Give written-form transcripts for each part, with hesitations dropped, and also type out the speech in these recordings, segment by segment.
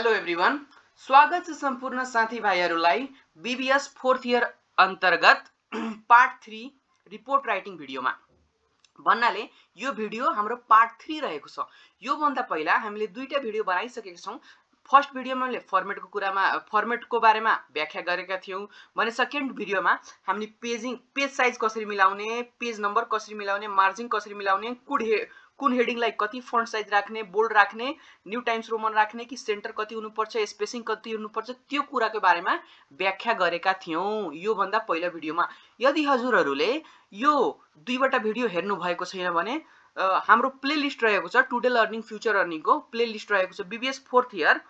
Hello everyone, स्वागत छ सम्पूर्ण साथीभाइहरूलाई बीबीएस 4th इयर अन्तर्गत पार्ट 3 रिपोर्ट राइटिङ भिडियोमा। भन्नाले यो भिडियो हाम्रो पार्ट 3 रहेको छ। यो भन्दा पहिला हामीले दुईटा भिडियो बनाइसकेका छौं। फर्स्ट भिडियोमा हामीले फर्मेटको बारेमा व्याख्या गरेका थियौं भने सेकेन्ड भिडियोमा हामीले पेज साइज कसरी मिलाउने, पेज नम्बर कसरी मिलाउने, मार्जिन कसरी मिलाउने, कुन हेडिङलाई कति फन्ट साइज राख्ने, बोल्ड राख्ने, न्यू टाइम्स रोमन राख्ने कि सेन्टर कति हुनुपर्छ, स्पेसिङ कति हुनुपर्छ, त्यो कुराको बारेमा व्याख्या गरेका थियौं यो भन्दा पहिलो भिडियोमा। यदि हजुरहरूले यो दुईवटा भिडियो हेर्नु भएको छैन भने हाम्रो प्लेलिस्ट रहेको छ, टुडे लर्निङ फ्युचर अर्निङको प्लेलिस्ट रहेको छ, BBS 4th year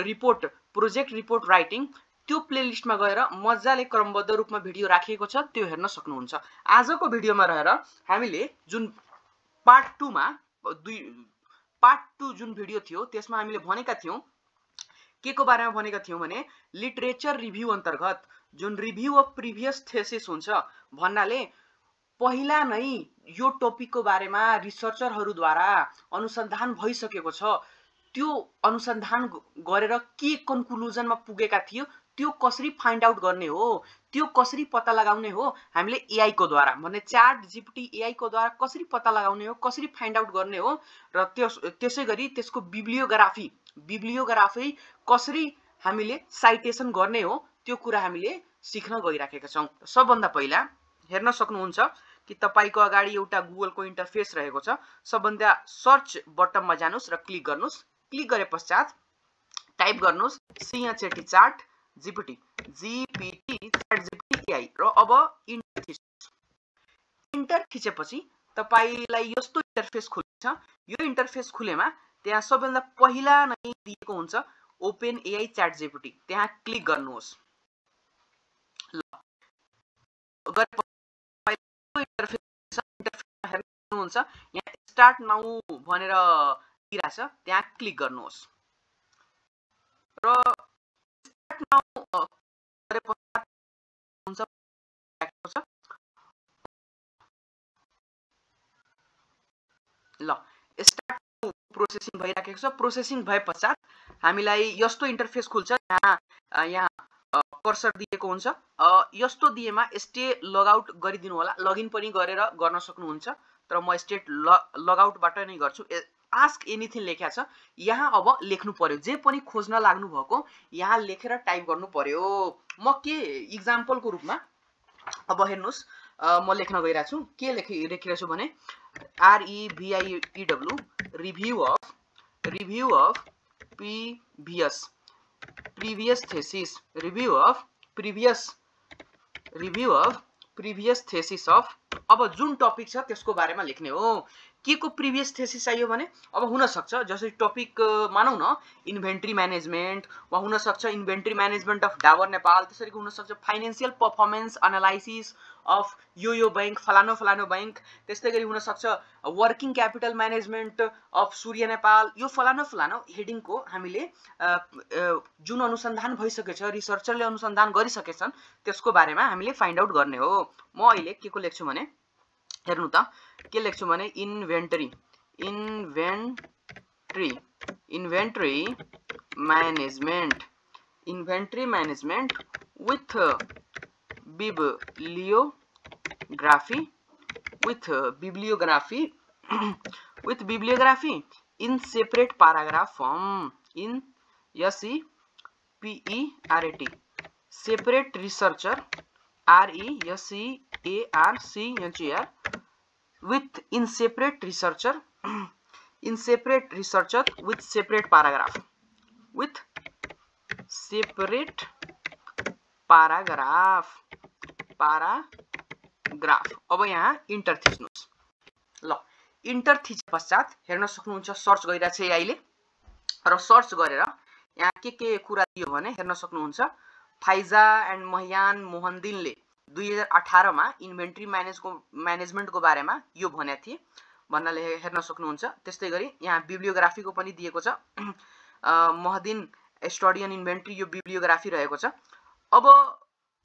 report project report writing. त्यो प्लेलिस्टमा गएर मजाले क्रमबद्ध रूपमा भिडियो राखिएको छ, त्यो हेर्न सक्नुहुन्छ। आजको भिडियोमा रहेर हामीले जुन पार्ट 2 मा पार्ट 2 जुन भिडियो थियो त्यसमा हामीले भनेका थियौं के को बारेमा भनेका थियौं भने लिटरेचर रिभ्यू अन्तर्गत जुन रिभ्यू अफ प्रिभियस थेसिस हुन्छ, भन्नाले पहिला नै यो टपिकको बारेमा रिसर्चरहरूद्वारा अनुसन्धान भइसकेको छ, त्यो अनुसन्धान गरेर के कन्क्लुजनमा पुगेका थियो त्यो कसरी फाइन्ड आउट गर्ने हो, त्यो कसरी पत्ता लगाउने हो, हामीले एआई को द्वारा भन्ने च्याट जीपीटी एआई को द्वारा कसरी पत्ता लगाउने हो, कसरी फाइन्ड आउट गर्ने हो र त्यसैगरी त्यसको बिब्लियोग्राफी कसरी हामीले साइटेसन गर्ने हो, त्यो कुरा हामीले सिक्न गइराखेका छौं। सबभन्दा पहिला हेर्न सक्नुहुन्छ कि तपाईको अगाडि एउटा गुगलको इन्टरफेस रहेको छ। सबभन्दा सर्च बटनमा जानुस् र क्लिक गर्नुस्। क्लिक गरे पश्चात टाइप गर्नुस् c h a t chat GPT chat GPT AI र अब इन्टर थिच्नुस्। इन्टर थिचेपछि तपाईलाई यस्तो इन्टरफेस खुल्छ। यो इन्टरफेस खुलेमा त्यहाँ सबभन्दा पहिला नै दिएको हुन्छ ओपन एआई च्याट जीपीटी, त्यहाँ क्लिक गर्नुहोस्। ल इन्टरफेस हेर्नुहुन्छ, यहाँ स्टार्ट नाउ भनेर दिइरा छ, त्यहाँ क्लिक गर्नुहोस् र स्टार्ट नाउ गरे पश्चात हुन्छ ल स्टार्ट प्रोसेसिङ भइराखेको छ। प्रोसेसिङ भए पश्चात हामीलाई यस्तो इन्टरफेस खुल्छ। यहाँ कर्सर दिएको हुन्छ। यस्तो दिएमा स्टे लगआउट गरिदिनु होला, लगइन पनि गरेर गर्न सक्नुहुन्छ, तर म स्टेट लगआउटबाट नै गर्छु। आस्क एनीथिङ लेख्या छ, यहाँ अब लेख्नु पर्यो, जे पनि खोज्न लाग्नु भएको यहाँ लेखेर टाइप गर्नु पर्यो। म के एक्जाम्पलको रूपमा अब हेर्नुस्, म लेख्न गइरा छु। के लेखिरहेको छु भने REVIEW review of previous thesis, review of previous thesis of. अब जुन टपिक छ त्यसको बारेमा लेख्ने हो। के को प्रिभियस थेसिस आयो भने अब हुन सक्छ जसरी टपिक मानौ न इन्भेन्ट्री म्यानेजमेन्ट, वा हुन सक्छ inventory management of Dabur Nepal, त्यसरी हुन सक्छ फाइनान्शियल परफर्मेन्स एनालाइसिस अफ यो बैंक फलानो बैंक, त्यस्तै गरी हुन सक्छ working capital management of Surya Nepal. यो फलानो हेडिङको हामीले जुन अनुसन्धान भइसकेछ, रिसर्चरले अनुसन्धान गरिसकेछन्, त्यसको बारेमा हामीले फाइन्ड आउट गर्ने हो। म अहिले के को लेख्छु भने हेर्नु त, के लेख्छु भने inventory management with bibliography in separate paragraph form in SEPERAT, separate researcher RESEARCHER with in separate researcher with separate paragraph अब यहाँ इन्टर थिच्नुस्। ल इन्टर थिचे पश्चात हेर्न सक्नुहुन्छ सर्च गरिरहेको छ एआईले र सर्च गरेर यहाँ के कुरा दियो भने हेर्न सक्नुहुन्छ फाइजा एन्ड महियान मोहनदिनले 2018 मा इन्भेन्ट्री म्यानेजमेन्टको बारेमा यो भने थिए भन्नाले हेर्न सक्नुहुन्छ। त्यस्तै गरी यहाँ बिब्लियोग्राफीको पनि दिएको छ। महदिन स्टडी अन इन्भेन्ट्री यो बिब्लियोग्राफी रहेको छ। अब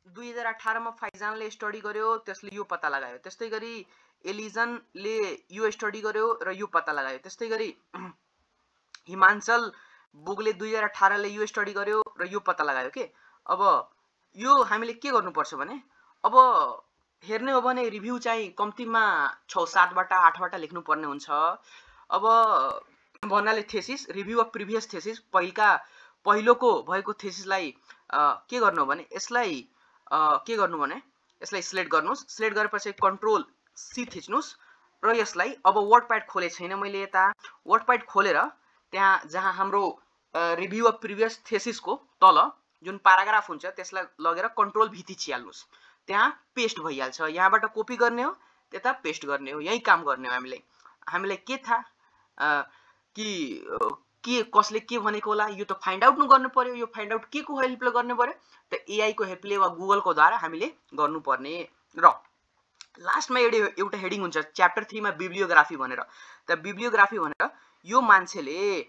2018 मा फाइजानले स्टडी गर्यो, त्यसले यो पत्ता लगायो। त्यस्तै गरी एलिजनले यो स्टडी गर्यो र यो पत्ता लगायो। त्यस्तै गरी हिमाञ्चल बुकले 2018 ले यो स्टडी गर्यो र यो पत्ता लगायो के। अब यो हामीले के गर्नुपर्छ भने अब हेर्ने हो भने रिभ्यू चाहिँ कम्तीमा 6-7 बाट 8 बाट लेख्नु पर्ने हुन्छ। अब भन्नाले thesis review of previous thesis पहिलोको भएको थेसिसलाई के गर्नु हो भने यसलाई के गर्नु भने यसलाई सिलेक्ट गर्नुस्। सिलेक्ट गरेपछि कन्ट्रोल सी थिच्नुस् र यसलाई अब वर्डप्याड खोले छैन मैले यता वर्डप्याड खोलेर त्यहाँ जहाँ हाम्रो रिभ्यू अफ प्रिभियस थेसिसको तल जुन प्याराग्राफ हुन्छ त्यसलाई लगेर कन्ट्रोल भी थिचिहाल्नुस्। त्यहाँ पेस्ट भइहाल्छ। यहाँबाट कपी गर्ने हो त्यता पेस्ट गर्ने हो, यही काम गर्ने हो हामीले। हामीलाई के थाहा कि कसले के भनेको होला यो त फाइन्ड आउट गर्नु पर्यो। यो फाइन्ड आउट के को हेल्पले गर्नु पर्यो त एआई को हेल्पले वा गुगल को द्वारा हामीले गर्नुपर्ने। र लास्टमा एउटा हेडिङ हुन्छ च्याप्टर 3 मा बिब्लियोग्राफी भनेर। त बिब्लियोग्राफी भनेर यो मान्छेले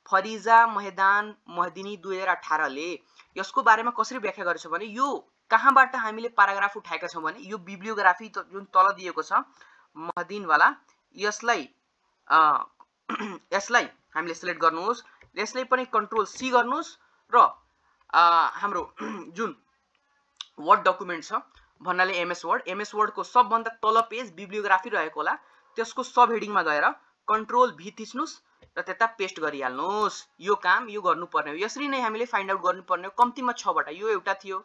फरिजा महदिनी 2018 ले यसको बारेमा कसरी व्याख्या गरेछ भने यो कहाँबाट हामीले प्याराग्राफ उठाएका छौं भने यो बिब्लियोग्राफी जुन तल दिएको छ महदिन वाला यसलाई हामीले सिलेक्ट गर्नुहोस्। यसलाई पनि कन्ट्रोल सी गर्नुहोस् र हाम्रो जुन वर्ड डकुमेन्ट छ भन्नाले एमएस वर्ड को सबभन्दा तल पेज बिब्लियोग्राफी रहेको होला त्यसको सब हेडिङमा गएर कन्ट्रोल भी थिच्नुस् र त्यता पेस्ट गरिहाल्नुस्। यो काम यो गर्नुपर्ने हो। यसरी नै हामीले फाइन्ड आउट गर्नुपर्ने हो कम्तीमा 6 बाट। यो एउटा थियो।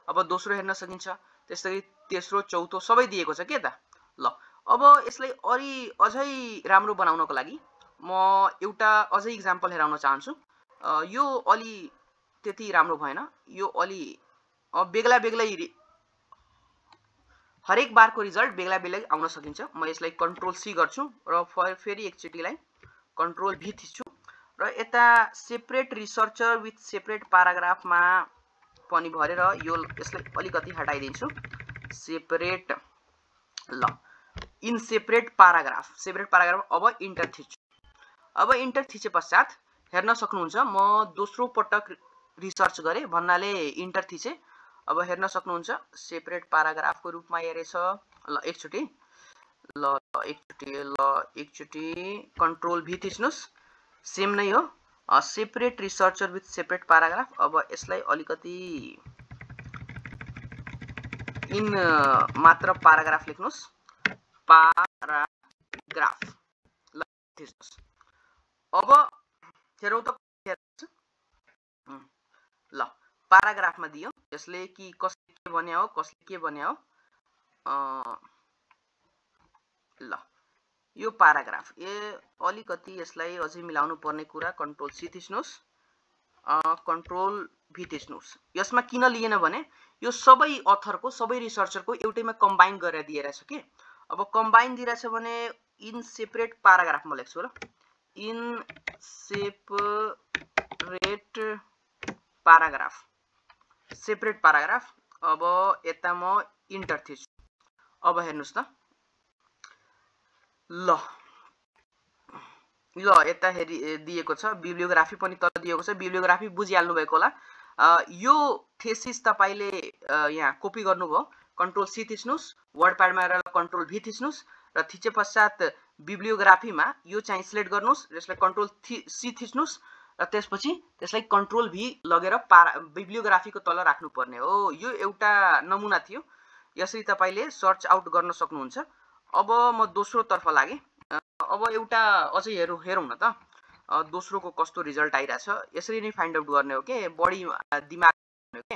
अब दोस्रो हेर्न सकिन्छ, त्यसैगरी तेस्रो चौथो सबै दिएको छ के त। ल अब यसलाई अझै राम्रो बनाउनको लागि म एउटा अझै एक्जाम्पल हेराउन चाहन्छु। यो अलि त्यति राम्रो भएन। यो अलि बेग्ला हरेक बारको रिजल्ट बेग्ला आउन सकिन्छ। म यसलाई कन्ट्रोल सी गर्छु र फेरि एकचोटिलाई कन्ट्रोल भी थिच्छु र यता सेपरेट रिसर्चर विथ सेपरेट प्याराग्राफमा पनि भरेर यसलाई अलिकति हटाइदिन्छु। सेपरेट इन सेपरेट प्याराग्राफ अब इन्टर थिच्छु। अब इन्टर थिचे पश्चात हेर्न सक्नुहुन्छ म दोस्रो पटक रिसर्च गरे भन्नाले इन्टर थिचे। अब हेर्न सक्नुहुन्छ सेपरेट प्याराग्राफको रूपमा हेरेछ। ल एकचोटी कन्ट्रोल भी थिच्नुस्। सेम नै हो separate researcher with separate paragraph. अब यसलाई अलिकति इन मात्र प्याराग्राफ लेख्नुस्। प्याराग्राफ ल थिच्नुस्। अब हेरौँ त ल प्याराग्राफमा दियो यसले कि कसले के भन्या हो ल यो प्याराग्राफ अलिकति यसलाई अझै मिलाउनु पर्ने कुरा कन्ट्रोल सी थिच्नुस् कन्ट्रोल भी थिच्नुस्। यसमा किन लिएन भने यो सबै अथरको सबै रिसर्चरको एउटैमा कम्बाइन गरेर दिइरहेछ के। अब कम्बाइन दिइरहेछ भने इन सेपरेट प्याराग्राफ म लेख्छु ल इन सेपरेट प्याराग्राफ। अब यता म इन्टर थिच्छु। अब हेर्नुस् त ल यता दिएको छ बिब्लियोग्राफी पनि तल दिएको छ। बिब्लियोग्राफी बुझिहाल्नु भएको होला। यो थेसिस तपाईले यहाँ कपी गर्नुभयो कन्ट्रोल सी थिच्नुस् वर्डप्याडमा गएर कन्ट्रोल भी थिच्नुस् र थिचे पश्चात बिब्लियोग्राफीमा यो चाहिँ सिलेक्ट गर्नुस्। यसलाई कन्ट्रोल सी थिच्नुस् र त्यसपछि त्यसलाई कन्ट्रोल भी लगेर बिब्लियोग्राफीको तल राख्नु पर्ने हो। यो एउटा नमुना थियो। यसरी तपाईले सर्च आउट गर्न सक्नुहुन्छ। अब म दोस्रो तर्फ लागे। अब एउटा अझै हेरौँ न त दोस्रोको कस्तो रिजल्ट आइराछ। यसरी नै फाइन्ड आउट गर्ने हो के बढी दिमाग के।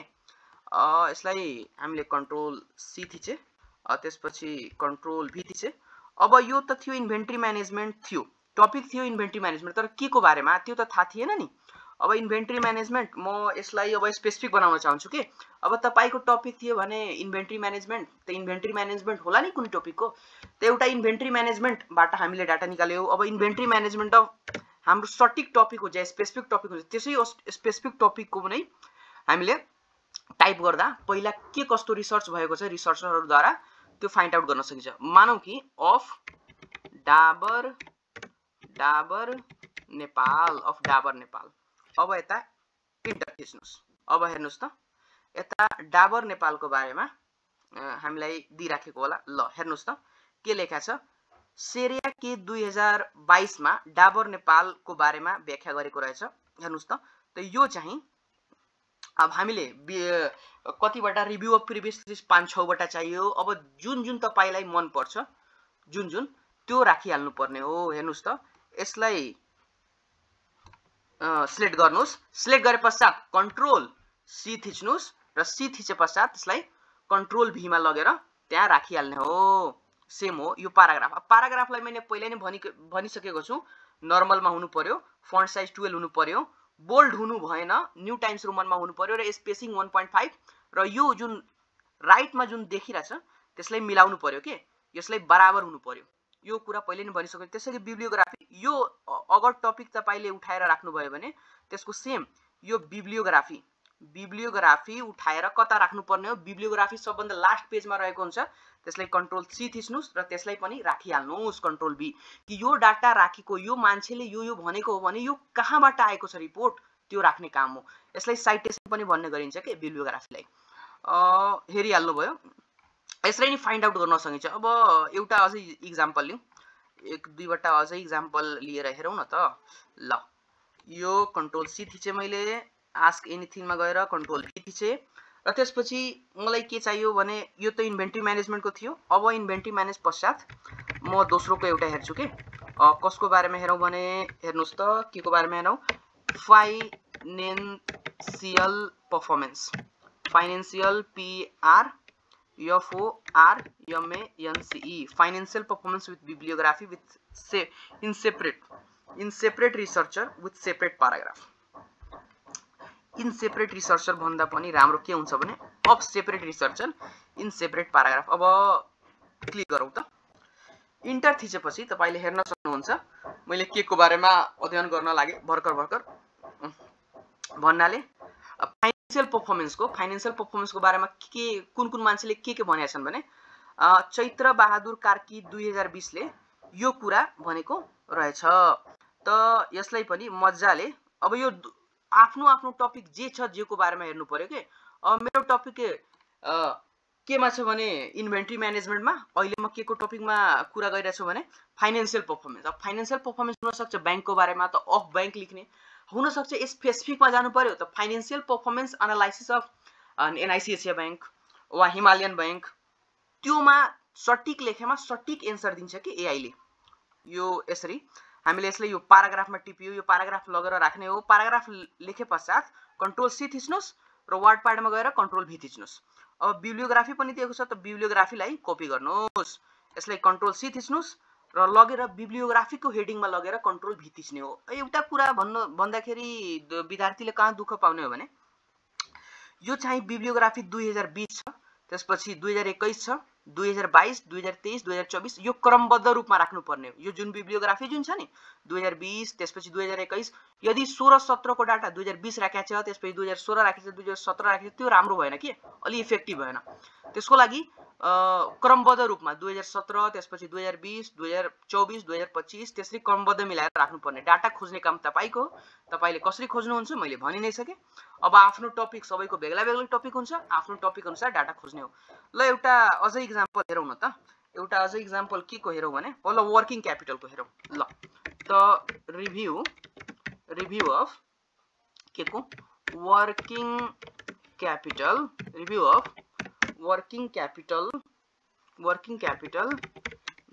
यसलाई हामीले कन्ट्रोल सी थिचे त्यसपछि कन्ट्रोल भी थिचे। अब यो त थियो इन्भेन्ट्री म्यानेजमेन्ट थियो टपिक थियो इन्भेन्ट्री म्यानेजमेन्ट तर के को बारेमा त्यो त थाहा थिएन नि। अब इन्भेन्ट्री म्यानेजमेन्ट म यसलाई अब स्पेसिफिक बनाउन चाहन्छु के। अब तपाईको टपिक थियो भने इन्भेन्ट्री म्यानेजमेन्ट त इन्भेन्ट्री म्यानेजमेन्ट होला नि कुनै टपिकको त एउटा इन्भेन्ट्री म्यानेजमेन्टबाट हामीले डाटा निकाल्यौ। अब इन्भेन्ट्री म्यानेजमेन्ट अफ हाम्रो सटिक टपिक हो स्पेसिफिक टपिक हुन्छ त्यसै स्पेसिफिक टपिकको पनि हामीले टाइप गर्दा पहिला के कस्तो रिसर्च भएको छ रिसर्चरहरुद्वारा त्यो फाइन्ड आउट गर्न सकिन्छ। मानौ कि अफ डाबर नेपाल अब यता इन्टर थिच्नुस्। अब हेर्नुस् त यता डाबर नेपालको बारेमा हामीलाई दिइराखेको होला। ल हेर्नुस् त के लेखा छ सेरिया के 2022 मा डाबर नेपालको बारेमा व्याख्या गरेको रहेछ। हेर्नुस् त यो चाहिँ अब हामीले कतिवटा रिभ्यू अफ प्रिभियस 5-6 वटा चाहियो। अब जुन जुन तपाईलाई मन पर्छ जुन जुन त्यो राखिहाल्नु पर्ने हो। हेर्नुस् त यसलाई सिलेक्ट गर्नुस्। सिलेक्ट गरे पश्चात कन्ट्रोल सी थिच्नुस् र सी थिचे पश्चात त्यसलाई कन्ट्रोल भी मा लगेर त्यहाँ राखिहाल्ने हो। सेम हो यो प्याराग्राफ। अब प्याराग्राफलाई मैले पहिल्यै नै भनिसकेको छु, नर्मलमा हुनु पर्यो, फन्ट साइज 12 हुनु पर्यो, बोल्ड हुनु भएन, न्यू टाइम्स रोमनमा हुनु पर्यो र स्पेसिङ 1.5 र यो जुन राइटमा जुन देखिरहेछ त्यसलाई मिलाउनु पर्यो के, यसलाई बराबर हुनु पर्यो। यो कुरा पहिले नै भनिसकेको। त्यसैले बिब्लियोग्राफी यो अगर टपिक तपाईले उठाएर राख्नु भयो भने त्यसको सेम यो बिब्लियोग्राफी उठाएर कता राख्नु पर्ने हो, बिब्लियोग्राफी सबभन्दा लास्ट पेजमा रहेको हुन्छ। त्यसलाई कन्ट्रोल सी थिच्नुस् र त्यसलाई पनि राखिहाल्नुस् कन्ट्रोल बी कि यो डाटा राखेको, यो मान्छेले यो भनेको हो भने यो कहाँबाट आएको छ रिपोर्ट त्यो राख्ने काम हो। यसलाई साइटेसन पनि भन्ने गरिन्छ के बिब्लियोग्राफीलाई। हेरिहाल्नु भयो। यसरी नै फाइन्ड आउट गर्न सकिन्छ। अब एउटा अझै इक्जाम्पल लिउँ, 1-2 वटा अझै इक्जाम्पल लिएर हेरौँ न त। ल यो कन्ट्रोल सी थिचे मैले, आस्क एनीथिङमा गएर कन्ट्रोल भी थिचे र त्यसपछि मलाई के चाहियो भने यो त इन्भेन्ट्री म्यानेजमेन्टको थियो। अब इन्भेन्ट्री म्यानेज पश्चात म दोस्रोको एउटा हेर्छु के, कसको बारेमा हेरौँ भने हेर्नुस् त के को बारेमा हेरौँ, financial performance. Financial PRFORMANCE financial performance with bibliography with in separate researcher with separate paragraph. In separate researcher भन्दा पनि राम्रो के हुन्छ भने of separate researcher in separate paragraph. अब क्लिक गरौँ त। इन्टर थिचेपछि तपाईले हेर्न सक्नुहुन्छ मैले के को बारेमा अध्ययन गर्न लागे भर्खर भन्नाले फाइनेन्शियल पर्फर्मेन्सको बारेमा के कुन मान्छेले के भनेका छन् भने चैत्र बहादुर कार्की 2020 ले यो कुरा भनेको रहेछ। त यसलाई पनि मज्जाले अब यो आफ्नो टपिक जे छ जे को बारेमा हेर्नु पर्यो के। मेरो टपिक केमा छ भने इन्भेन्ट्री म्यानेजमेन्टमा, अहिले म के को टपिकमा कुरा गरिरहेछु भने फाइनेन्शियल पर्फर्मेन्स। अब फाइनेन्शियल पर्फर्मेन्स हुन सक्छ बैंकको बारेमा त अफ बैंक लेख्ने, हुन सक्छ स्पेसिफिकमा जानु पर्यो त financial performance analysis of NIC Asia bank वा हिमालयन बैंक, त्योमा सटिक लेखेमा सटिक एन्सर दिन्छ कि एआई ले। यो यसरी हामीले यसले यो प्याराग्राफमा टिपियो, यो प्याराग्राफ लगेर राख्ने हो। प्याराग्राफ लेखे पश्चात कन्ट्रोल सी थिच्नुस् र वर्ड प्याडमा गएर कन्ट्रोल भी थिच्नुस्। अब बिब्लियोग्राफी पनि दिएको छ त बिब्लियोग्राफीलाई कपी गर्नुहोस्, यसलाई कन्ट्रोल सी थिच्नुस् र लगेर बिब्लियोग्राफीको हेडिङमा लगेर कन्ट्रोल भी थिच्ने हो। एउटा कुरा भन्दाखेरि विद्यार्थीले कहाँ दुःख पाउने हो भने यो चाहिँ बिब्लियोग्राफी 2020 छ, त्यसपछि 2021 छ, 2022, 2023, 2024 यो क्रमबद्ध रूपमा राख्नु पर्ने हो। यो जुन बिब्लियोग्राफी जुन छ नि 2020 त्यसपछि 2021, यदि 16-17 को डाटा 2020 राखेको छ त्यसपछि 2016 राखेको छ 2017 राखेको छ त्यो राम्रो भएन के, अलि इफेक्टिभ भएन। त्यसको लागि क्रमबद्ध रूपमा 2017 त्यसपछि 2020, 2024, 2025 त्यसरी क्रमबद्ध मिलाएर राख्नु पर्ने। डाटा खोज्ने काम तपाईको हो, तपाईले कसरी खोज्नुहुन्छ मैले भनि नै सके। अब आफ्नो टपिक सबैको बेग्ला टपिक हुन्छ, आफ्नो टपिक अनुसार डाटा खोज्ने हो। ल एउटा अझै इक्जाम्पल हेरौँ न त। एउटा अझै इक्जाम्पल के को हेरौँ भने पहिला वर्किङ क्यापिटलको हेरौँ। ल त रिभ्यू अफ के को working capital, review of working capital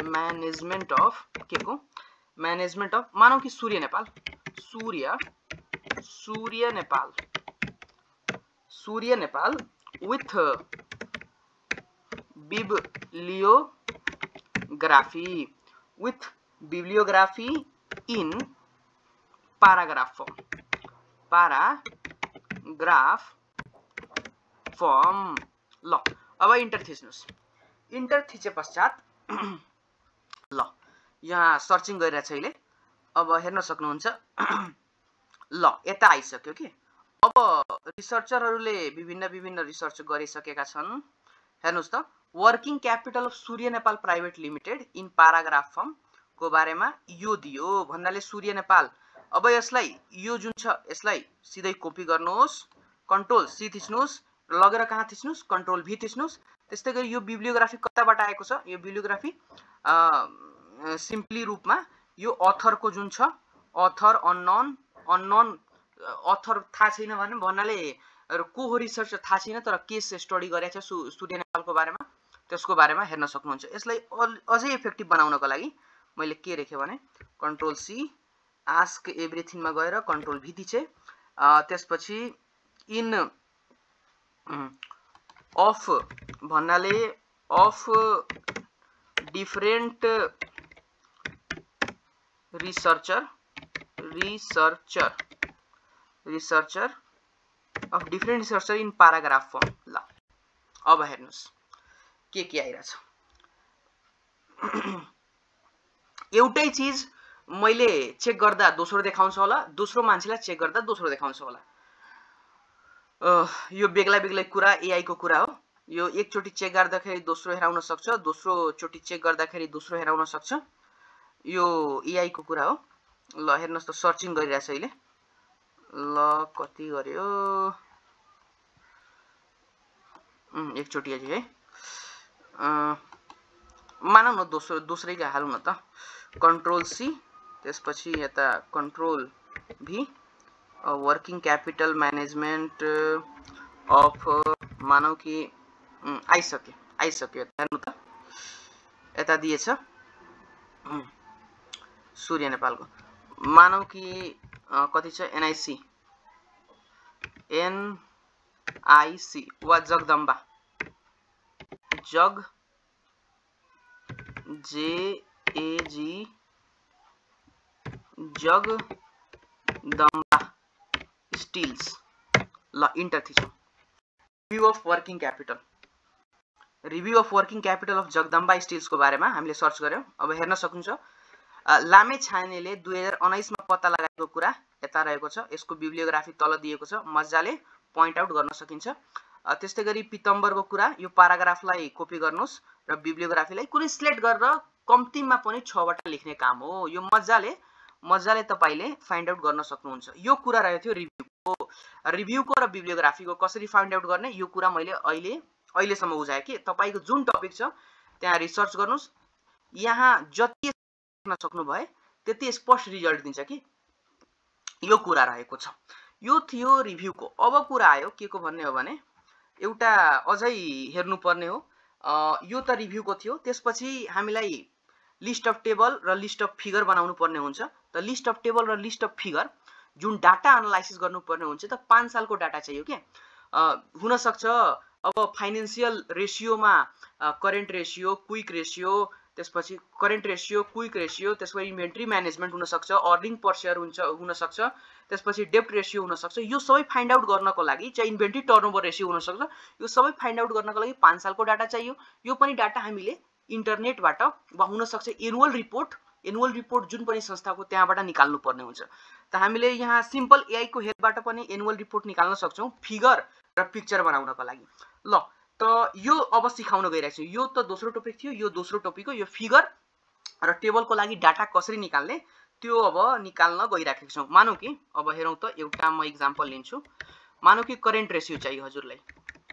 management of के को म्यानेजमेन्ट अफ मानौ कि Surya Nepal with bibliography in paragraph form। ल अब इन्टर थिच्नुस्। इन्टर थिचे पश्चात ल यहाँ सर्चिङ गरिरहेछ अहिले। अब हेर्न सक्नुहुन्छ ल यता आइसक्यो के। अब रिसर्चरहरूले विभिन्न रिसर्च गरिसकेका छन्। हेर्नुस् त working capital of Surya Nepal private limited in paragraph form को बारेमा यो दियो भन्नाले सूर्य नेपाल। अब यसलाई यो जुन छ यसलाई सिधै कपी गर्नुहोस्, कन्ट्रोल सी थिच्नुस्, लगेर कहाँ थिच्नुस् कन्ट्रोल भी थिच्नुस्। त्यस्तै गरी यो बिब्लियोग्राफी कताबाट आएको छ, यो बिब्लियोग्राफी सिम्पली रूपमा यो अथर को जुन छ अथर अननोन अथर थाहा छैन भन्नाले को हो रिसर्च थाहा छैन तर केस स्टडी गरेको छ सूर्य नेपालको बारेमा त्यसको बारेमा हेर्न सक्नुहुन्छ। यसलाई अझै इफेक्टिभ बनाउनको लागि मैले के लेखे भने कन्ट्रोल सी आस्क एभ्रिथिङ मा गएर कन्ट्रोल भी थिचे त्यसपछि इन अफ भन्नाले of different researcher of different researcher in paragraph form. ल अब हेर्नुस् के आइरहेछ। एउटै चीज मैले चेक गर्दा दोस्रो देखाउँछ होला, दोस्रो मान्छेलाई चेक गर्दा दोस्रो देखाउँछ होला। यो बेग्ला कुरा एआई को कुरा हो। यो एकचोटी चेक गर्दाखेरि दोस्रो हेराउन सक्छ, दोस्रो चोटी चेक गर्दाखेरि दोस्रो हेराउन सक्छ। यो एआई को कुरा हो। ल हेर्नुस् त सर्चिङ गरिरहेछ अहिले। ल कति गर्यो एकचोटी अझै है मानौ न दोस्रैको हालौँ न त कन्ट्रोल सी त्यसपछि यता control V working capital management of मानौ कि आइसक्यो हेर्नु त यता दिएछ सूर्य नेपालको मानौ कि कति छ एनआईसी वा जगदम्बा जगदम्बा स्टिल्स। ल इन्टर थिचौं। Review of working capital of Jagadamba stills को बारेमा हामीले सर्च गर्यौं। अब हेर्न सक्नुहुन्छ लामेछानेले 2019 मा पत्ता लगाएको कुरा यता रहेको छ। यसको बिब्लियोग्राफी तल दिएको छ, मजाले पोइन्ट आउट गर्न सकिन्छ। त्यस्तै गरी पितम्बरको कुरा यो प्याराग्राफलाई कपी गर्नुस् र बिब्लियोग्राफीलाई कुनै स्लेट गरेर कम्तीमा पनि 6 वटा लेख्ने काम हो। यो मजाले तपाईले फाइन्ड आउट गर्न सक्नुहुन्छ। यो कुरा रहेको थियो रिभ्यूको र बिब्लियोग्राफीको कसरी फाइन्ड आउट गर्ने यो कुरा मैले अहिलेसम्म बुझाए कि तपाईको जुन टपिक छ त्यहाँ रिसर्च गर्नुस्। यहाँ जति गर्न सक्नु भए त्यति स्पष्ट रिजल्ट दिन्छ कि यो कुरा रहेको छ। यो थियो रिभ्यूको। अब कुरा आयो के को भन्ने हो भने एउटा अझै हेर्नु पर्ने हो। यो त रिभ्यूको थियो। त्यसपछि हामीलाई लिस्ट अफ टेबल र लिस्ट अफ फिगर बनाउनु पर्ने हुन्छ। त लिस्ट अफ टेबल र लिस्ट अफ फिगर जुन डाटा एनालाइसिस गर्नु पर्ने हुन्छ त 5 सालको डाटा चाहियो के हुन सक्छ। अब फाइनान्शियल रेशियोमा करेन्ट रेशियो, क्विक रेशियो, त्यसपछि करेन्ट रेशियो, क्विक रेशियो, त्यसपछि इन्भेन्ट्री म्यानेजमेन्ट हुन सक्छ, अर्निङ पर शेयर हुन सक्छ, त्यसपछि डेब्ट रेशियो हुन सक्छ। यो सबै फाइन्ड आउट गर्नको लागि चाहिँ इन्भेन्ट्री टर्नओभर रेशियो हुन सक्छ। यो सबै फाइन्ड आउट गर्नको लागि 5 सालको डाटा चाहियो। यो पनि डाटा हामीले इन्टरनेटबाट वा हुन सक्छ एनुअल रिपोर्ट जुन पनि संस्थाको त्यहाँबाट निकाल्नु पर्ने हुन्छ। त हामीले यहाँ सिम्पल एआई को हेल्पबाट पनि एनुअल रिपोर्ट निकाल्न सक्छौं फिगर र पिक्चर बनाउनको लागि। ल त यो अब सिकाउन गइरहेको छु। यो त दोस्रो टपिक थियो। यो दोस्रो टपिक हो। यो फिगर र टेबलको लागि डाटा कसरी निकाल्ने त्यो अब निकाल्न गइराखेको छौं। मानौ कि अब हेरौं त एउटा म एक्जाम्पल लिन्छु। मानौ कि करेन्ट रेशियो चाहियो हजुरलाई।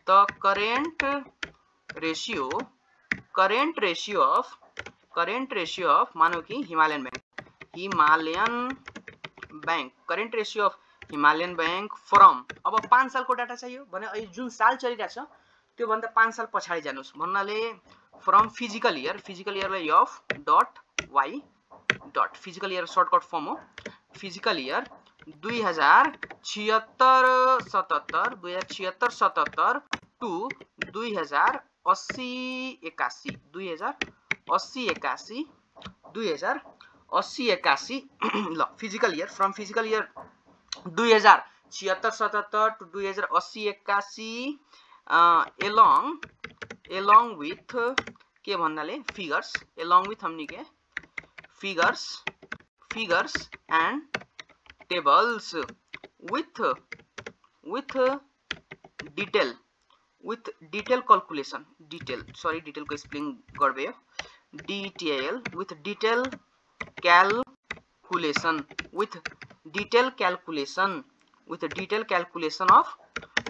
त करेन्ट रेशियो अफ मानौ कि Himalayan bank current ratio of Himalayan bank from अब 5 सालको डाटा चाहियो भने अहिले जुन साल चलिरहेछ त्यो भन्दा 5 साल पछाडी जानुस् भन्नाले फ्रम फिजिकल इयरलाई F dot Y dot physical year shortcut form हो। फिजिकल इयर 2076-77 टु 2080-81 ल physical year from physical year 2076-77 to 2080-81 along with के भन्नाले फिगर्स along with हमनी के figures and tables with detail calculation detail को spelling गर्बे detail with detail calculation of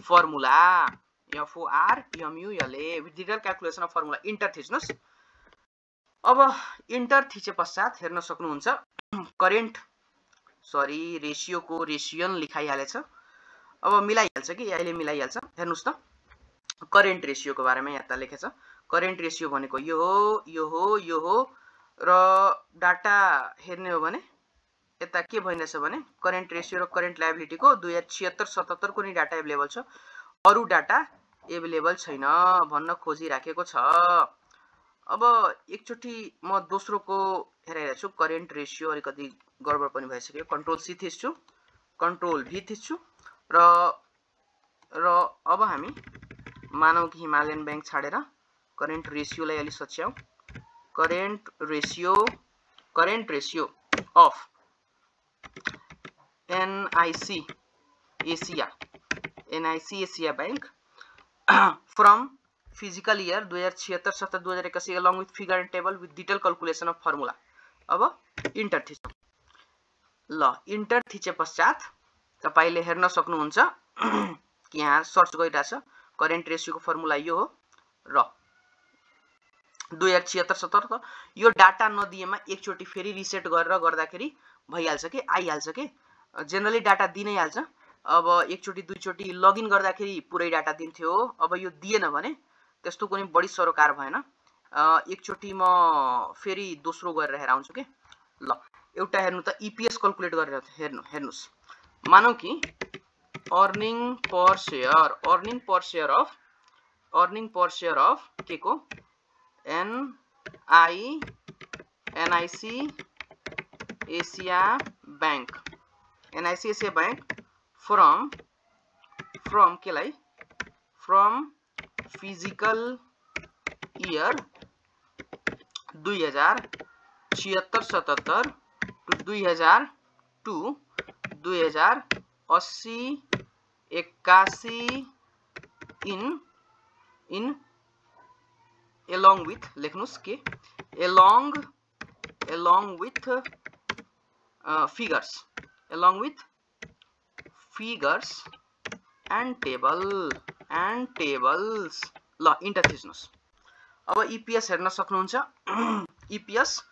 formula FORMULA with detailed calculation of formula enter थिच्नुस्। अब enter थिचे पश्चात हेर्न सक्नुहुन्छ करेन्ट रेसियोको रेसियोन लेखाइहालेछ। अब मिलाइहाल्छ कि अहिले मिलाइहाल्छ। हेर्नुस् त करेन्ट रेसियोको बारेमा यहाँ त लेखेछ। करेन्ट रेसियो भनेको यो हो, यो हो, यो हो र डाटा हेर्ने हो भने यता के भइरहेछ भने करेन्ट रेसियो र करेन्ट लायबिलिटीको 2076-77 को नि डाटा एभेलेबल छ, अरु डाटा एभेलेबल छैन भन्न खोजिराखेको छ। अब एकचोटी म दोस्रोको हेरिरहेको छु करेन्ट रेसियो अलिकति गडबड पनि भइसक्यो। कन्ट्रोल सी थिच्छु, कन्ट्रोल भी थिच्छु र अब हामी मानौ कि हिमालयन बैंक छाडेर करेन्ट रेसियोलाई अलि सच्याउ। Current ratio of NIC Asia bank from physical year 2076-77 along with figure and table with detailed calculation of formula। अब इन्टर थिच्नु। ल इन्टर थिचे पश्चात तपाईले हेर्न सक्नुहुन्छ कि यहाँ सर्च गरिरहेछ करेन्ट रेसियोको फर्मुला यो हो र 2076-77 यो डाटा नदिएमा एकचोटी फेरि रिसेट गरेर गर्दाखेरि भइहाल्छ कि आइहाल्छ कि जेनरली डाटा दिनै हाल्छ। अब एकचोटी दुईचोटी लगइन गर्दाखेरि पुरै डाटा दिन्थ्यो। अब यो दिएन भने त्यस्तो कुनै बढी सरोकार भएन। एकचोटी म फेरि दोस्रो गरेर हेराउँछु के। ल एउटा हेर्नु त EPS क्याल्कुलेट गरेर हेर्नुस्। मानौ कि अर्निङ पर शेयर अफ के को NIC एसिया बैंक फ्रम केलाई from physical year 2076-77 to 2080-81 in along with लेख्नुस् के along with figures and tables। ल इन्टर थिच्नुस्। अब EPS हेर्न सक्नुहुन्छ। EPS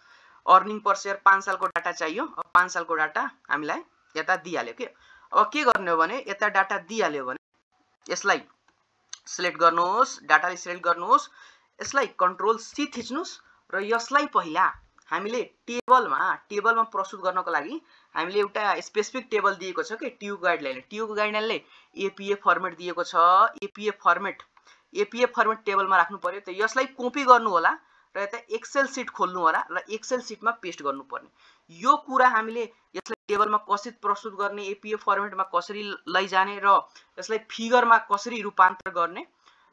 अर्निङ पर शेयर 5 सालको डाटा चाहियो। अब 5 सालको डाटा हामीलाई यता दिइहाल्यो के। अब के गर्ने हो भने यता डाटा दिइहाल्यो भने यसलाई सिलेक्ट गर्नुहोस्, डाटालाई सिलेक्ट गर्नुहोस्, यसलाई कन्ट्रोल सी थिच्नुस् र यसलाई पहिला हामीले टेबलमा प्रस्तुत गर्नको लागि हामीले एउटा स्पेसिफिक टेबल दिएको छ के ट्युब गाइडलाइनले APA फर्मेट दिएको छ। APA फर्मेट टेबलमा राख्नु पर्यो। त यसलाई कपी गर्नु होला र यता एक्सेल सिट खोल्नु होला र एक्सेल सिटमा पेस्ट गर्नुपर्ने। यो कुरा हामीले यसलाई टेबलमा कसरी प्रस्तुत गर्ने, APA फर्मेटमा कसरी लैजाने र यसलाई फिगरमा कसरी रूपान्तरण गर्ने,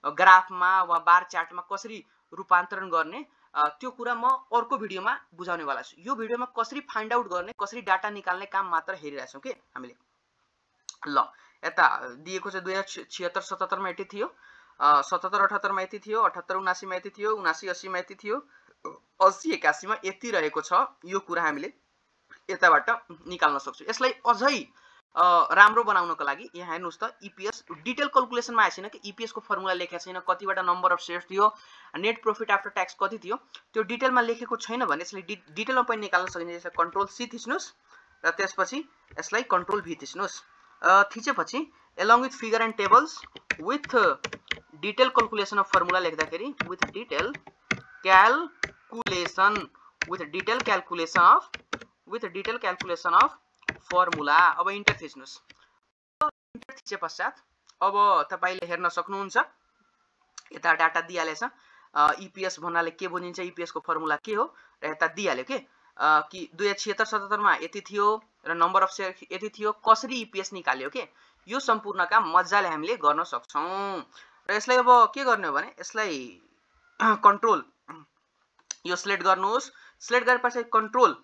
ग्राफमा वा बार चार्टमा कसरी रूपान्तरण गर्ने, त्यो कुरा म अर्को भिडियोमा बुझाउने वाला छु। यो भिडियोमा कसरी फाइन्ड आउट गर्ने, कसरी डाटा निकाल्ने काम मात्र हेरिरहेछौँ के हामीले। ल यता दिएको छ 2076-77 मा यति थियो, 77-78 मा यति थियो, 78-79 मा यति थियो, 79-80 मा यति थियो, 80-81 मा यति रहेको छ। यो कुरा हामीले यताबाट निकाल्न सक्छौँ। यसलाई अझै राम्रो बनाउनको लागि यहाँ हेर्नुस् त EPS डिटेल क्याल्कुलेसनमा आएछ कि EPS को फर्मुला लेखेको छैन, कतिवटा नम्बर अफ शेयर्स थियो, नेट प्रॉफिट आफ्टर ट्याक्स कति थियो, त्यो डिटेलमा लेखेको छैन भने यसले डिटेलमा पनि निकाल्न सकिन्छ। यसलाई कन्ट्रोल सी थिच्नुस् र त्यसपछि यसलाई कन्ट्रोल भी थिच्नुस्। थिचेपछि along with figure and tables with detail calculation of formula लेख्दाखेरि with detail calculation of formula. अब इन्टर थिच्नुस्। इन्टर थिचे पश्चात अब तपाईले हेर्न सक्नुहुन्छ यता डाटा दिइहालेछ। EPS भन्नाले के बुझिन्छ, EPS को फर्मुला के हो र यता दिइहाल्यो के कि 2076-77 मा यति थियो र नम्बर अफ शेयर यति थियो, कसरी EPS निकाल्यो के। यो सम्पूर्ण काम मजाले हामीले गर्न सक्छौं। र यसलाई अब के गर्ने हो भने यसलाई कन्ट्रोल यो सिलेक्ट गर्नुहोस्। सिलेक्ट गरेपछि कन्ट्रोल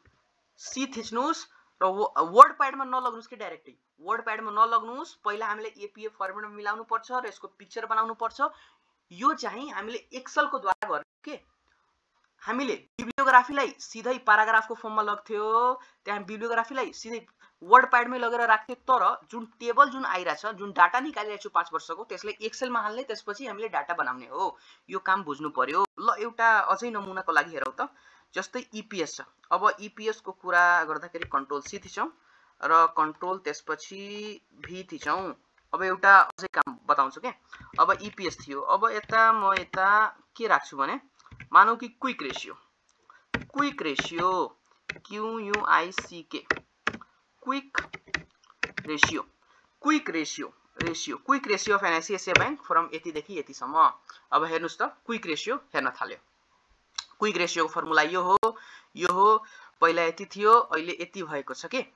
सी थिच्नुहोस् र वर्ड प्याडमा नलग्नुस् कि डाइरेक्टली वर्ड प्याडमा नलग्नुस्। पहिला हामीले APA फर्मेटमा मिलाउनु पर्छ र यसको पिक्चर बनाउनु पर्छ। यो चाहिँ हामीले एक्सेल को द्वारा गर्ने के। हामीले बिब्लियोग्राफीलाई सिधै प्याराग्राफको फर्ममा लग्थ्यो, त्यहाँ बिब्लियोग्राफीलाई सिधै वर्ड प्याडमै लगेर राख्थ्यो। तर जुन टेबल जुन आइराछ, जुन डाटा निकालिरहेछु 5 वर्षको, त्यसलाई एक्सेलमा हाल्ने, त्यसपछि हामीले डाटा बनाउने हो। यो काम बुझ्नु पर्यो। ल एउटा अझै नमुनाको लागि हेरौँ त। जस्तै EPS छ। अब EPS को कुरा गर्दाखेरि कन्ट्रोल C थिचौं र कन्ट्रोल त्यसपछि V थिचौं। अब एउटा अझै काम बताउँछु के। अब EPS थियो। अब यता म यता के राख्छु भने मानौ कि quick ratio QUICK quick ratio of an ICICI bank from यति देखि यति सम्म। अब हेर्नुस् त क्विक रेशियो हेर्न थाल्यो। क्विक रेशियो को फर्मुला यो हो पहिला यति थियो अहिले यति भएको छ के।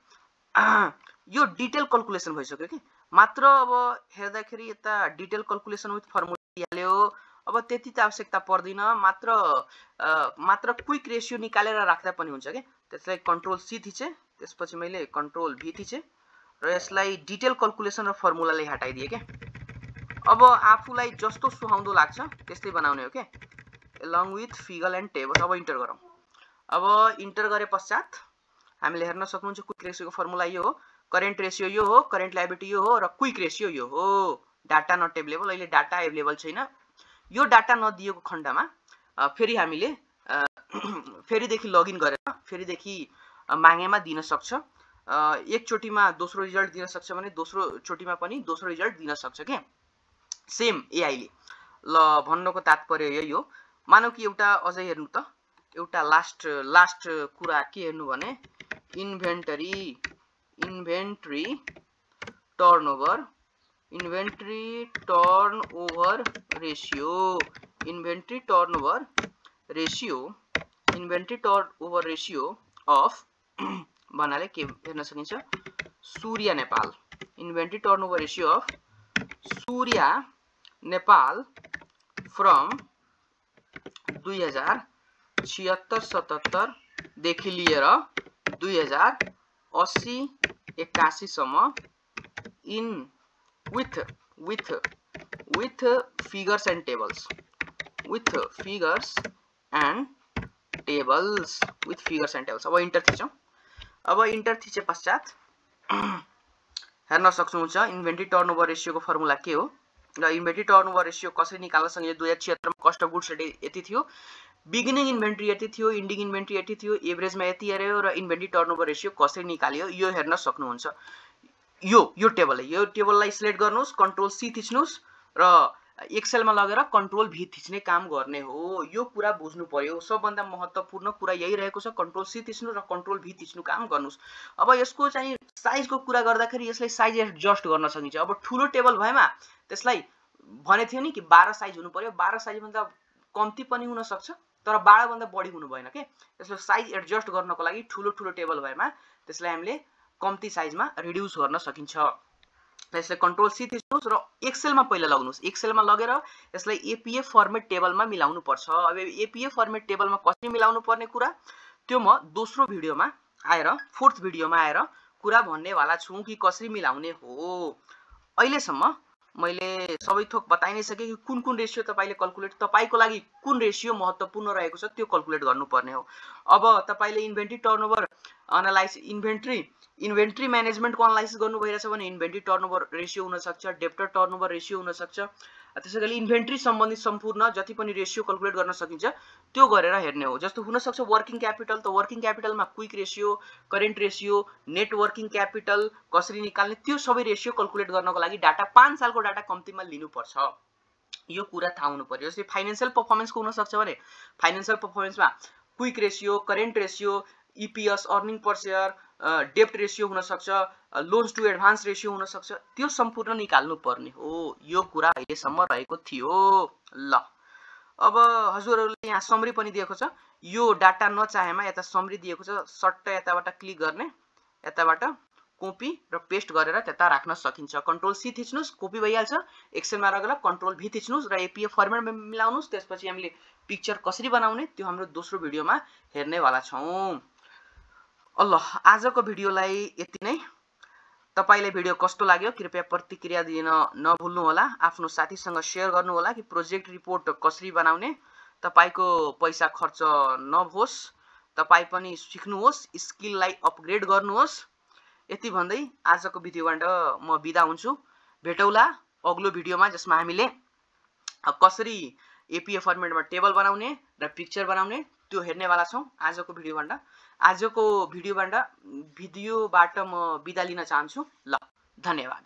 यो डिटेल क्याल्कुलेसन भइसक्यो के। मात्र अब हेर्दाखेरि यता डिटेल क्याल्कुलेसन विथ फर्मुला दिहाल्यो। अब त्यति त आवश्यकता पर्दैन, मात्र क्विक रेशियो निकालेर राख्दा पनि हुन्छ के। त्यसलाई कन्ट्रोल C थिचे, त्यसपछि मैले कन्ट्रोल V थिचे र यसलाई डिटेल क्याल्कुलेसन र फर्मुलाले हटाइदिए के। अब आफूलाई जस्तो सुहाउँदो लाग्छ त्यस्तै बनाउने हो के, along with figure and table। अब इन्टर गरौँ। अब इन्टर गरे पश्चात हामीले हेर्न सक्नुहुन्छ क्विक रेशियो को फर्मुला यो हो, करेन्ट रेशियो यो हो, करेन्ट लायबिलिटी यो हो र क्विक रेशियो यो हो। डाटा नट एभेलेबल, अहिले डाटा एभेलेबल छैन। यो डाटा नदिएको खण्डमा फेरि हामीले फेरिदेखि लगइन गरेर फेरिदेखि मागेमा दिन सक्छ। एकचोटीमा दोस्रो रिजल्ट दिन सक्छ भने दोस्रो चोटीमा पनि दोस्रो रिजल्ट दिन सक्छ के, सेम AI ले। ल भन्नको तात्पर्य यही हो। मानौ कि एउटा अझै हेर्नु त, एउटा लास्ट कुरा के हेर्नु भने इन्भेन्टरी टर्नओभर रेशियो अफ भन्नाले के हेर्न सकिन्छ, Surya Nepal. Inventory turnover ratio of Surya Nepal from 2076-77 देखि लिएर 2080-81 सम्म in with figures and tables, अब इन्टर थिचौं। अब इन्टर थिचे पश्चात हेर्न सक्नुहुन्छ इन्भेन्टरी टर्नओभर रेशियो को फर्मुला के हो र इन्भेन्टरी टर्नओभर रेशियो कसरी निकाल्न सकिन्छ। 2076 मा कस्ट अफ गुड्स यति थियो, बिगिनिङ इन्भेन्टरी यति थियो, इन्डिङ इन्भेन्टरी यति थियो, एभरेजमा यति हेर्यो र इन्भेन्टरी टर्नओभर रेशियो कसरी निकाल्यो यो हेर्न सक्नुहुन्छ। यो टेबललाई सिलेक्ट गर्नुस्, कन्ट्रोल C थिच्नुस् र एक्सेलमा लगेर कन्ट्रोल V थिच्ने काम गर्ने हो। यो कुरा बुझ्नु पर्यो। सबभन्दा महत्त्वपूर्ण कुरा यही रहेको छ, कन्ट्रोल C थिच्नु र कन्ट्रोल V थिच्नु काम गर्नुस्। अब यसको चाहिँ साइजको कुरा गर्दाखेरि यसलाई साइज एडजस्ट गर्न सकिन्छ। अब ठुलो टेबल भएमा त्यसलाई भने थियो नि कि 12 साइज हुनु पर्यो, 12 साइज भन्दा कम्ती पनि हुन सक्छ तर 12 भन्दा बढी हुनु भएन के। यसलाई साइज एडजस्ट गर्नको लागि ठुलो टेबल भएमा त्यसलाई हामीले कम्ती साइजमा रिड्युस गर्न सकिन्छ। यसलाई कन्ट्रोल C थिच्नुस् र एक्सेलमा पहिला लग्नुस्। एक्सेलमा लगेर यसलाई APA फर्मेट टेबलमा मिलाउनु पर्छ। अब APA फर्मेट टेबलमा कसरी मिलाउनु पर्ने कुरा त्यो म दोस्रो भिडियोमा आएर, फोर्थ भिडियोमा आएर कुरा भन्ने वाला छु कि कसरी मिलाउने हो। अहिलेसम्म मैले सबै थोक बताइ नै सके कि कुन रेशियो तपाईले तपाईको लागि कुन रेशियो महत्त्वपूर्ण रहेको छ त्यो क्याल्कुलेट गर्नुपर्ने हो। अब तपाईले इन्भेन्टरी टर्नओभर एनालाइसिस इन्भेन्टरी म्यानेजमेन्टको एनालाइसिस गर्नु भइरहेछ भने इन्भेन्टरी टर्नओभर रेशियो हुन सक्छ, डेब्टर टर्नओभर रेशियो हुन सक्छ। त्यसैगरी इन्भेन्टरी सम्बन्धित सम्पूर्ण जति पनि रेशियो क्याल्कुलेट गर्न सकिन्छ त्यो गरेर हेर्ने हो। जस्तो हुन सक्छ वर्किङ क्यापिटल, त वर्किङ क्यापिटलमा quick ratio, current ratio, net working capital कसरी निकाल्ने त्यो सबै रेशियो क्याल्कुलेट गर्नको लागि डाटा 5 सालको डाटा कम्तीमा लिनुपर्छ। यो कुरा थाहा हुनु पर्यो। जस्तै फाइनान्शियल परफर्मेन्सको हुन सक्छ भने फाइनान्शियल परफर्मेन्समा quick ratio, current ratio, EPS earning per share, डेब्ट रेशियो हुन सक्छ, लोन्स टु एडभान्स रेशियो हुन सक्छ, त्यो सम्पूर्ण निकाल्नु पर्ने हो। यो कुरा अहिलेसम्म रहेको थियो। ल अब हजुरहरूले यहाँ समरी पनि दिएको छ। यो डाटा नचाहेमा यता समरी दिएको छ, सट्ट यताबाट क्लिक गर्ने, यताबाट कपी र पेस्ट गरेर त्यता राख्न सकिन्छ। कन्ट्रोल C थिच्नुस्, कपी भइहाल्छ। एक्सेलमा लगेर कन्ट्रोल V थिच्नुस् र APA फर्मेटमा मिलाउनुस्। त्यसपछि हामीले पिक्चर कसरी बनाउने त्यो हाम्रो दोस्रो भिडियोमा हेर्ने वाला छौं। अल्लाह आजको भिडियोलाई यति नै। तपाईलाई भिडियो कस्तो लाग्यो कृपया प्रतिक्रिया दिन नभुल्नु होला। आफ्नो साथीसँग शेयर गर्नु होला कि प्रोजेक्ट रिपोर्ट कसरी बनाउने। तपाईको पैसा खर्च नहोस्, तपाई पनि सिक्नुहोस्, स्किललाई अपग्रेड गर्नुहोस्। यति भन्दै आजको भिडियोबाट म बिदा हुन्छु। भेटौला अग्लो भिडियोमा जसमा हामीले कसरी APA फर्मेटमा टेबल बनाउने र पिक्चर बनाउने त्यो हेर्नेवाला छौँ आजको भिडियोबाट म बिदा लिन चाहन्छु। ल, धन्यवाद।